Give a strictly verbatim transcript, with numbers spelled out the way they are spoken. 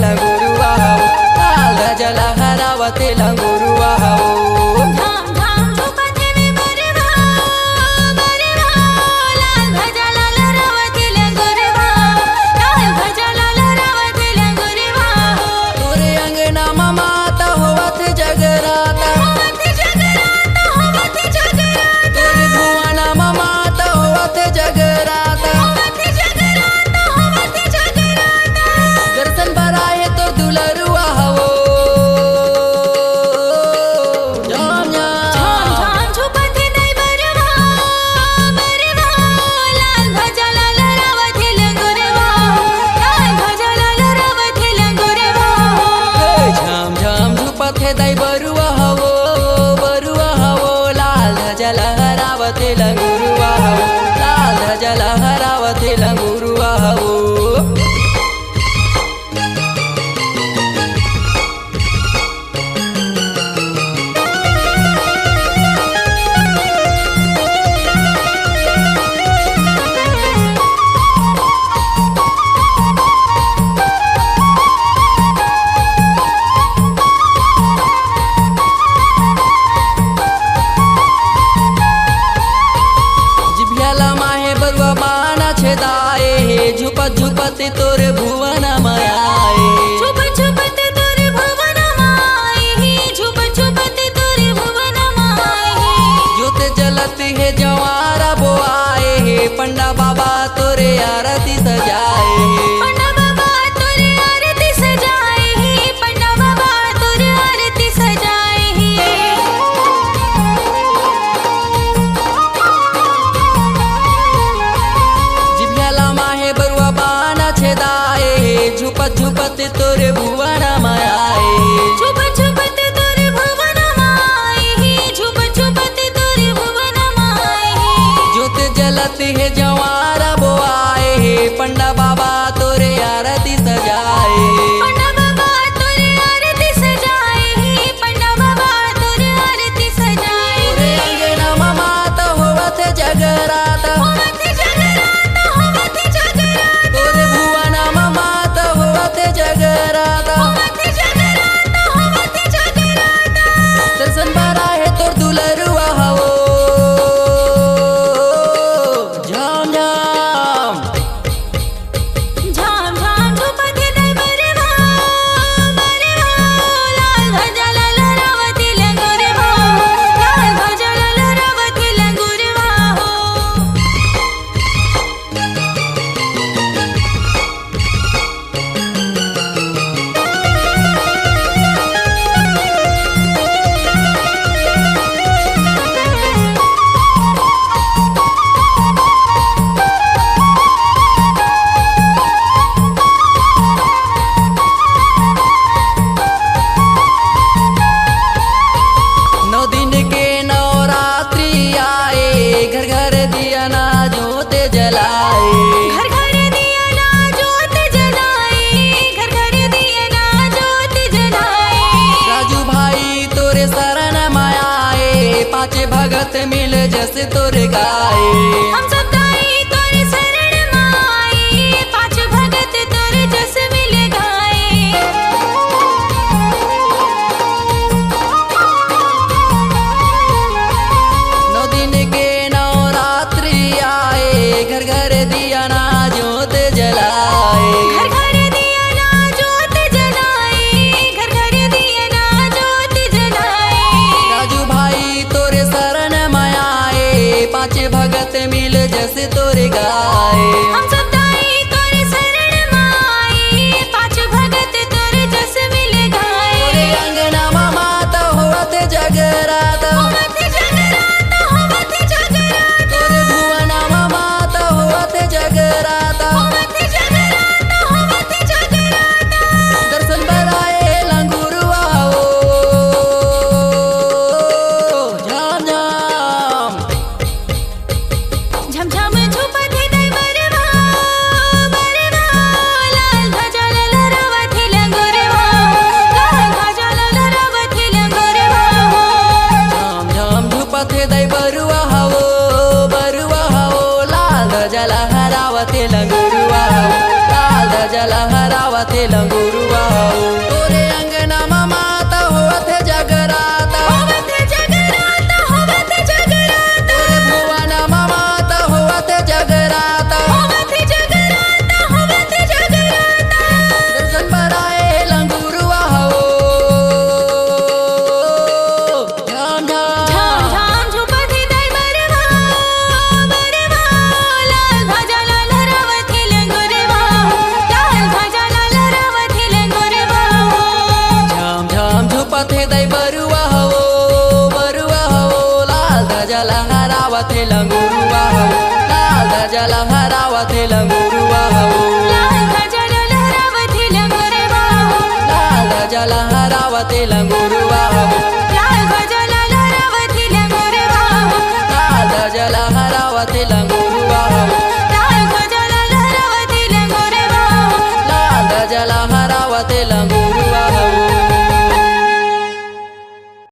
लंगुरुआ हो, लाल ध्वजा लहरावत हे लंगुरुआ हो। धाम धाम झुपत हे बरवा, बरवा, लाल ध्वजा लहरावत हे लंगुरुआ, लाल ध्वजा लहरावत हे लंगुरुआ हो। तोरे अंगना म माता होवत हे जगराता, होवत हे जगराता, होवत हे जगराता। तोरे भुवना म माता होवत हे जगराता, होवत हे जगराता, होवत हे जगराता। दर्शन बर आहे तोर दुलरुआ हवो। झाम झाम। झाम झाम झुपत हे दाई बरवा, बरवा, लाल ध्वजा ला लहरावत हे लंगुरवा, लाल ध्वजा ला लहरावत हे लंगुरवा। ए, झाम झाम झुपत हे दाई बरुआ हवो, बरुआ हवो, लाल ध्वजा लहरावत हे लंगुरवा हवो, लाल ध्वजा लहरावत हे लंगुरवा हवो। जिभिया ला माहे बरुआ बाना छेदाए हे, झुपत झुपत तोर भुवन म आए हे। झुपत झुपत तोर भुवन म आए हे, झुपत झुपत तोर भुवन म आए हे। जोत जलत हे जवारा बोआए हे, पंडा बाबा तोरे आरती सजाए हे। पंडा बाबा तोरे आरती सजाए हे, पंडा बाबा तोरे आरती सजाए हे। जिभिया ला माहे बरुआ बाना छेदाए हे, झुपत झुपत तोरे भुवन म आए हे। झुपत झुपत तोरे भुवन म आए हे, झुपत झुपत तोरे भुवन म आए हे। जोत जलत हे जवारा बोआए हे, पंडा बाबा तोरे आरती सजाए हे। पंडा बाबा तोरे आरती सजाए हे, पंडा बाबा तोरे आरती सजाए हे। तोरे अंगना म माता होवत हे जगराता, होवत हे जगराता, होवत हे जगराता। तोरे भुवना म माता होवत हे जगराता, होवत हे जगराता, होवत हे जगराता। दर्शन बर आहे तोर दुलरुआ हवो। झाम झाम। झाम झाम झुपत हे दाई बरवा, बरवा, लाल ध्वजा ला लहरावत हे लंगुरवा, लाल ध्वजा ला लहरावत हे लंगुरवा हो। नौ दिन के नवरात्रि आए, घर घर दिया ना जोत जलाए। घर घर दिया ना जोत जलाए, घर घर दिया ना जोत जलाए। राजू भाई तोरे शरण म आए, पाँच भगत मिल जस तोरे गाए। हम सब दाई तोरे शरण म आए, पाँच भगत तोरे जस मिल गाए। नौ दिन के नवरात्रि आए, घर घर दिया ना जोत जलाए। घर घर दिया ना जोत जलाए, घर घर दिया ना जोत जलाए। राजू भाई तोरे शरण म आए, पाँच भगत मिल जस तोरे गाए। हम सब दाई तोरे शरण म आए, पाँच भगत तोरे जस मिल गाए। तोरे अंगना म माता होवत जगराता, होवत जगराता, होवत जगराता। तोरे भुवना म माता होवत जगराता, होवत जगराता, होवत जगराता। दर्शन बर आए लंगुरवा हो। झाम झाम। झमझम झुपत हे दाई बरवा, लंगुरुआ हो। तोरे अंगना म माता होवत हे जगराता, होवत हे जगराता, होवत हे जगराता। तोरे भुवना म माता होवत हे जगराता, होवत हे जगराता, होवत हे जगराता। दर्शन बर आए लंगुरुआ हो। झाम झाम। झाम झाम झुपत हे दाई बरवा, बरवा। लाल ध्वजा ला लहरावत हे लंगुरवा हो। लाल ध्वजा ला लहरावत हे लंगुरवा हो। झाम झाम झुपत हे दाई बरुआ हो, बरुआ हो। लाल ध्वजा लहरावत हे लंगुरवा हो। लाल ध्वजा लहरावत हे लंगुरवा हो। लाल ध्वजा ला लहरावत हे लंगुरवा हो। लाल ध्वजा लहरावत हे लंगुरवा हो। लाल ध्वजा ला लहरावत हे लंगुरवा हो। लाल ध्वजा लहरावत हे लंगुरवा